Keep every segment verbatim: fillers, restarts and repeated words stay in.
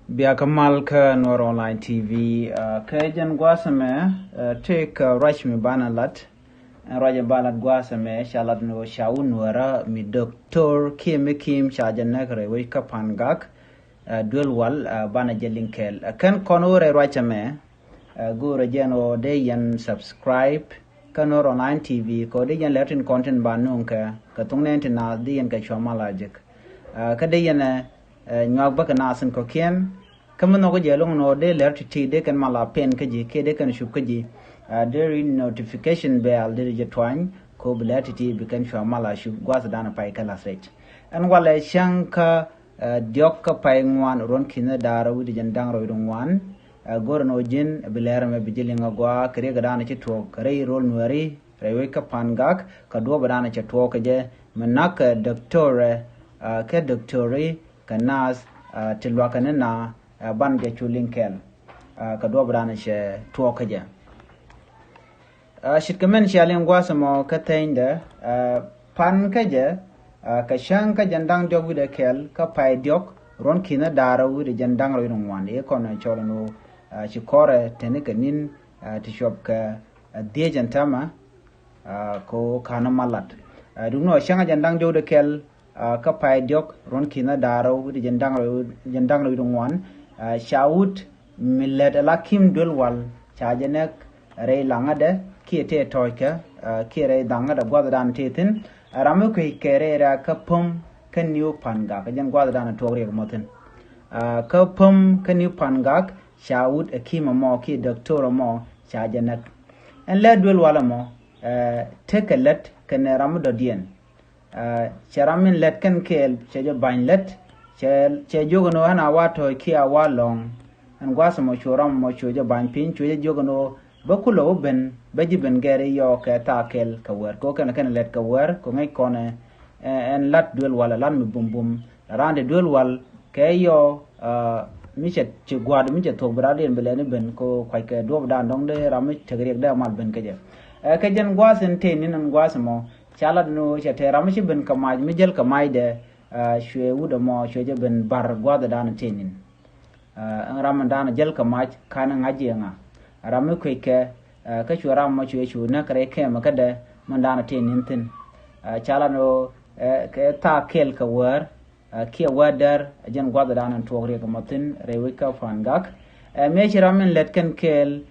Bia kä mal kä Nuɔr Online T V. Kä jɛn gua̱a̱th ɛmɛ tëëkɛ ruac mi banɛ lat. Ɛn ruac in ba lat gua̱a̱th ɛmɛ ca lat ni ɣöö ca wut Nuäärä mi Doctor Kiɛ mi Kiim ca jɛ näk rɛy wec kä Pangak, Duel Wal. Banɛ jɛ liŋ kɛɛl. Kɛn kɔn wä rɛy ruac ɛmɛ, go̱o̱rä jɛn ɣöö dee yɛn subscribe kä Nuɔr Online T V kɛ ɣöö dee yɛn lɛr tin kɔn tin ba nööŋ kɛ kɛ thok nɛɛni tin naath dee yɛn kɛ cua mal a jek. Kä dee yɛn nyuak bä kɛ naath in kɔ̱kiɛn. Kä mi nhɔk jɛ loŋ ni ɣöö dee lɛr ti̱ti̱ dee kɛn mal a pɛn kä ji̱ kiɛ dee kɛn cup kä ji̱. Dee ri notification bell dee jɛ tuany kɛ ɣöö bi lɛr ti̱ti̱ bi kɛn cua mal a cup gua̱a̱th danɔ pay kä lath rɛc. Ɛn walɛ cäŋ kä diɔ̱k kä pay ŋuan ruɔ̱n ki̱n da̱rä wi̱cdɛ jɛn da̱ŋ rɛw wi̱cdɛ ŋuan. Go̱rɛ ni ɣöö ji̱n bi lɛr ɛmɛ bi ji̱ liŋ a gɔaa kɛ riɛk danɔ ci tuɔɔk kɛ rɛy rol Nuääri rɛy wec kä Pangak kɛ duɔ̱ɔ̱p danɔ cɛ tuɔɔk kɛ jɛ mi na̱k kɛ dɔktorɛ kɛ dɔktori kɛ naath ti luakä ni na. Ban jɛ cu liŋ kɛɛl kɛ duɔ̱ɔ̱p danɔ cɛ tuɔɔk kɛ jɛ. Ce̱tkɛ min cia liŋ gua̱a̱th ɛmɔ kä thɛnydɛ, pan kä jɛ kɛ cäŋ kä jɛn da̱ŋ diɔ̱k wi̱cdɛ kɛl kä pay diɔ̱k ruɔ̱n ki̱n da̱rä wi̱cdɛ jɛn da̱ŋ rɛw wi̱cdɛ ŋuan. I̱ kɔn cɔl ɛn ɣöö ci kɔrɛ teni kɛ ni̱n ti cuɔp kɛ dhiec ɛn täämɛ. Kɛ ɣöö ka̱n mal lat. Duŋni ɣöö cäŋ kä jɛn da̱ŋ diɔ̱k wi̱cdɛ kɛl kä pay diɔ̱k ruɔ̱n ki̱n da̱rä wi̱cdɛ jɛn da̱ŋ rɛw wi̱cdɛ ŋuan. Ca wut mi lät ala Kiim Duel Wal ca jɛ näk rɛy laŋädɛ kiɛ tëë tɔ̱ɔ̱ckɛ kiɛ rɛy dhaŋädɛ gua̱th danɔ tëë thi̱n. Ram mi kuec kɛ rɛy rɛ̈ɛ̈k kä Päm kä New Pangak, kä jɛn gua̱th danɔ tuɔɔk riɛk mɔ thi̱n. Kä Päm kä New Pangak ca wut ɛ Kiim ɛmɔ kiɛ dɔktor ɛmɔ ca jɛ näk. Ɛn lät Duel Wal ɛmɔ tekɛ lät kɛnɛ ram mi dɔ̱diɛn. Cɛ ram min lät kɛn kɛɛl cɛ jɛ ba̱ny lät. Cɛ jiök ɛn ɣöö ɣän a wa tɔ̱ɔ̱c kiɛ a wa lɔ̱ŋ. Ɛn gua̱a̱th ɛmɔ cu ram ɛmɔ cu jɛ ba̱ny piny, cu jɛ jiök ɛn ɣöö bä kulɛ wä ben, bä ji̱ ben gɛr i̱ yɔɔk kɛ thaak kɛl kɛ wäär. Kɛ ɣöö kɛn kɛn lät kɛ wäär kɛ ɣöö ŋäc kɔn ɛ ɛn lat Duel Wal ɛ lat mi bumbum. La raan te Duel Wal kɛ yɔɔ mi cɛ ci gua̱a̱th mi cɛ thuɔ̱k bi raadiɛn bi lɛni ben kɛ ɣöö kuackɛ duɔ̱ɔ̱p danɔ dɔ̱ŋ dee ram mi tek riɛk dee mal ben kä jɛ. Kä jɛn gua̱a̱th in tëë ni̱n ɛn gua̱a̱th ɛmɔ ca lat ni ɣöö cɛ te ram mi ci ben kɛ mac mi jäl kɛ macdɛ. Cuɛ wut ɛmɔ cuɛ jɛ ben ba̱r gua̱a̱th danɔ tëë ni̱n. Ɛn ram mi danɔ jäl kɛ mac ka̱n ŋa̱c jiɛ ŋa ram mi kueckɛ. Kä cuɛ ram ɛmɔ cuɛ cu näk rɛy kɛmɛ kädɛ mi danɔ tëë ni̱n thi̱n. Ca lat ni ɣöö kɛ thaak kɛl kɛ wäär kiɛ wäär däär. Ɛ jɛn gua̱th danɔ tuɔɔk riɛk ɛmɔ thi̱n rɛy wec kä Pangak. Ɛ mëë ci ram min lät kɛn kɛɛl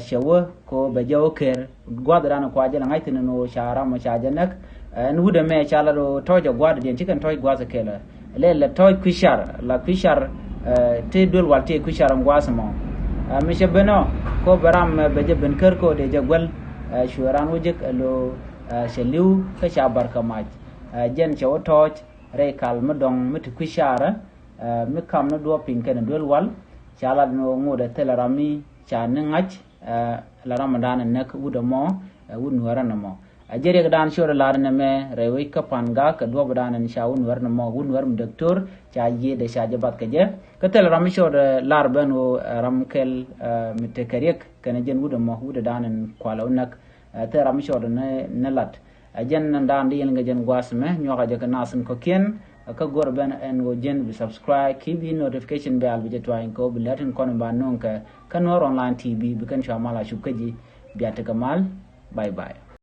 cɛ wä kɛ ɣöö bɛ jɛ wä ker gua̱th danɔ kua jɛ lɛ ŋa̱c thi̱n ɛn ɣöö ca ram ɔ ca jɛ näk. Ɛn wut ɛmɛ ca lat ɣöö tɔ̱ɔ̱c ɛ gua̱a̱th diɛn ci kɛn tɔ̱ɔ̱c gua̱a̱th ɛ kɛl ɛ lɛ lɛ tɔ̱ɔ̱c kui̱ car la kui̱ car. Ti Duel Wal ti kui̱ car ɛn gua̱a̱th ɛmɔ. Mi cɛ ben ɔ kɛ ɣöö bɛ ram bɛ jɛ ben ker kɛ ɣöö dee jɛ guäl. Cuɛ raan wä jek ɛ lo̱o̱ cɛ li̱w kä ca ba̱r kɛ mac. Jɛn cɛ wä tɔ̱ɔ̱c rɛy kal mi dɔ̱ŋ mi ti kui̱ carä. Mi kam ni duɔ̱ɔ̱p piny kɛnɛ Duel Wal ca lat ni ɣöö ŋot ɛ thilɛ ram mi ca ni ŋa̱c. La ram mi danɔ näk wut ɛmɔ wut Nuäärä nɔmɔ. Ɛ jɛ riɛk danɔ cot ɛ lar nɛmɛ rɛy wec kä Pangak kɛ duɔ̱ɔ̱p danɔ ca wut Nuäärä nɔmɔ wut Nuäärä mi dɔktor ca yiëëdɛ ca jɛ bath kɛ jɛ. Kä thilɛ ram mi cot ɛ lar ben ɣöö ɛ ram kɛl mi tekɛ riɛk kɛnɛ jɛn wut ɛmɔ wut ɛ danɔ kualɛ wä näk. Thilɛ ram mi cot ɛ ni lat. Ɛ jɛn ɛn daan di yɛn kɛ jɛn gua̱a̱th mɛ nyuak a jɛ kɛ nath in kɔ̱kiɛn. Kä go̱r ben ɛn ɣöö jɛn bi subscribe ki bi notification bell bi jɛ tuany kɛ ɣöö bi lɛt in kɔn in ba no̱o̱ŋ kɛ kä Nuɔr Online T V bi kɛn cua mal a cup kä ji̱. Bia tekɛ mal. Bye bye.